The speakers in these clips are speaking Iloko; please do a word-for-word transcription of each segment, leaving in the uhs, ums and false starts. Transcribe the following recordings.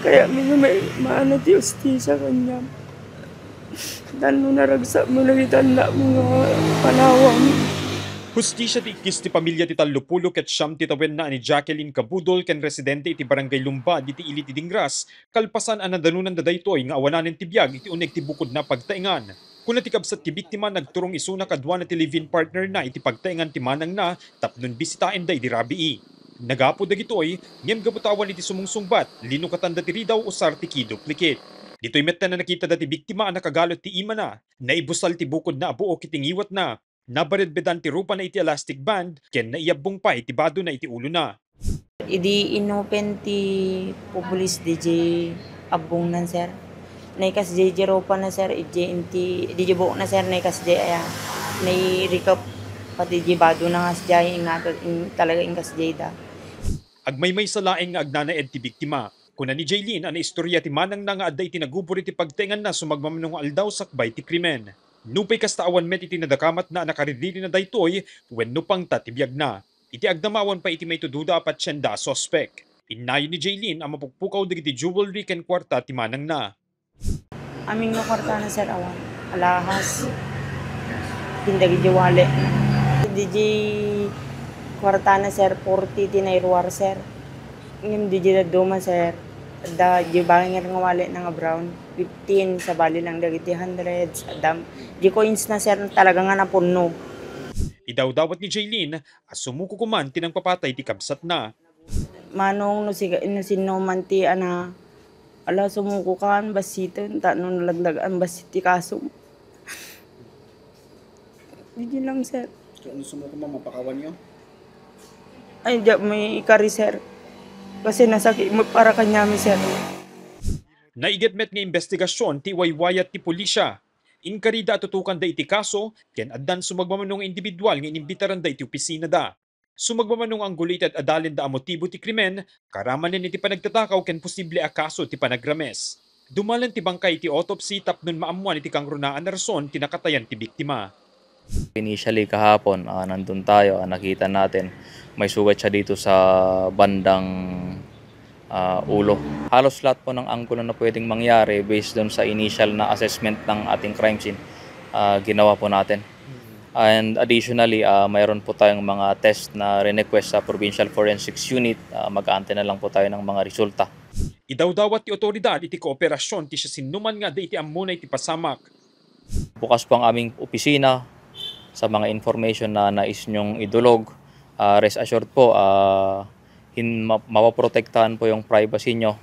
Kaya mi nga may maana ti hustisya kaniam. Tapno naragsak mo, nagitan na mo nga panawam. Hustisya ti ikkis ti pamilya ti tallopulo ket siam ti tawenna a ni Jacqueline Cabudol ken residente iti Barangay Lumbad iti ili ti Dingras, kalpasan a nadanonanda daytoy nga awananen ti biag iti uneg ti bukodna a pagtaengan. Kuna ti kabsat ti biktima, nagturong isuna kaduana ti live-in partner na iti pagtaengan ti manangna tapno bisitaenda idi rabii. Nagapu dagitoy, ngem gapu ta awan iti sumungsungbat, linukatanda ti ridaw usar ti key duplicate. Ditoy metten a nakitada ti biktima a nakagalot ti imana, naibusal ti bukodna a buok iti ngiwatna, nabaredbedan ti rupana iti elastic band, ken naiyabbong pay ti badona iti ulona. Idi inopen ti pupulis, diay abbongnan, sir. Naikasdiay diay rupana, sir, idiay inti, diay buokna, sir, naikasdiay aya, nairikep, pati diay badona nga sdiay, ingato, in-, talaga inkasdiay da. Agmaymaysa laeng nga agnanaed ti biktima. Kuna ni Jaylene a naistorya ti manangna nga adda iti nagubor iti pagtaenganna sumagmamano nga aldaw sakbay ti krimen. Nupay kasta, awan met iti nadakamatna a nakariririna daytoy wenno pangta ti biagna. Iti agdama, awan pay iti maitudoda a patienda a suspek. Innayon ni Jaylene a mapukpukaw dagiti jewelry ken kuarta ti manangna. Amin nga kuartana, sir, awan. Alahas. Ken dagiti wallet. Diay kuartana, sir, forty ti nairuar, sir. Ngem diay dadduma, sir, adda diay bangir nga walletna nga brown, fifteen, sabali lang dagiti hundreds, adda diay coinsna, sir, talaga nga napunno. Idawdawat ni Jaylene a sumuko koman ti nangpapatay ti kabsatna. Manong, no siga, no sinno man ti ana, ala, sumuko kan bassiten, tapno nalaglagan bassit ti kasom. Diay lang, sir. So, no sumuko man, mapakawanyo? Ay, diak maikari, sir. Kasi nasakit mo para kaniami, sir. Naiget met nga imbestigasyon ti iwaywayat ti pulisya. Inkarida a tutokanda iti kaso, ken addan sumagmamano nga individual nga inimbitaranda iti opisinada. Sumagmamano nga anggulo iti ad-adalenda a motibo ti krimen, karamanen iti panagtatakaw ken posible a kaso ti panagrames. Dumalen ti bangkay iti autopsy tapno maammoan iti kangrunaan a rason ti nakatayan ti biktima. Initially, kahapon, ah, nandun tayo, ah, nakita natin may sugat siya dito sa bandang, ah, ulo. Halos lahat po ng anggulo na pwedeng mangyari based dun sa initial na assessment ng ating crime scene, ah, ginawa po natin. And additionally, ah, mayroon po tayong mga test na rinequest sa Provincial Forensics Unit. Ah, mag-aantay na lang po tayo ng mga resulta. Idawdawat ti otoridad iti kooperasyon ti siasinoman nga adda iti ammona iti pasamak. Bukas po ang aming opisina sa mga information na nais niyong idulog. Ah, rest assured po, ah, hin-, ma-, mapoprotektahan po yung privacy niyo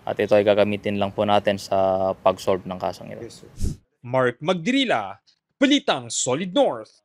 at ito ay gagamitin lang po natin sa pag-solve ng kasong ito. Yes, sir. Mark Magdirila, Balitang Solid North.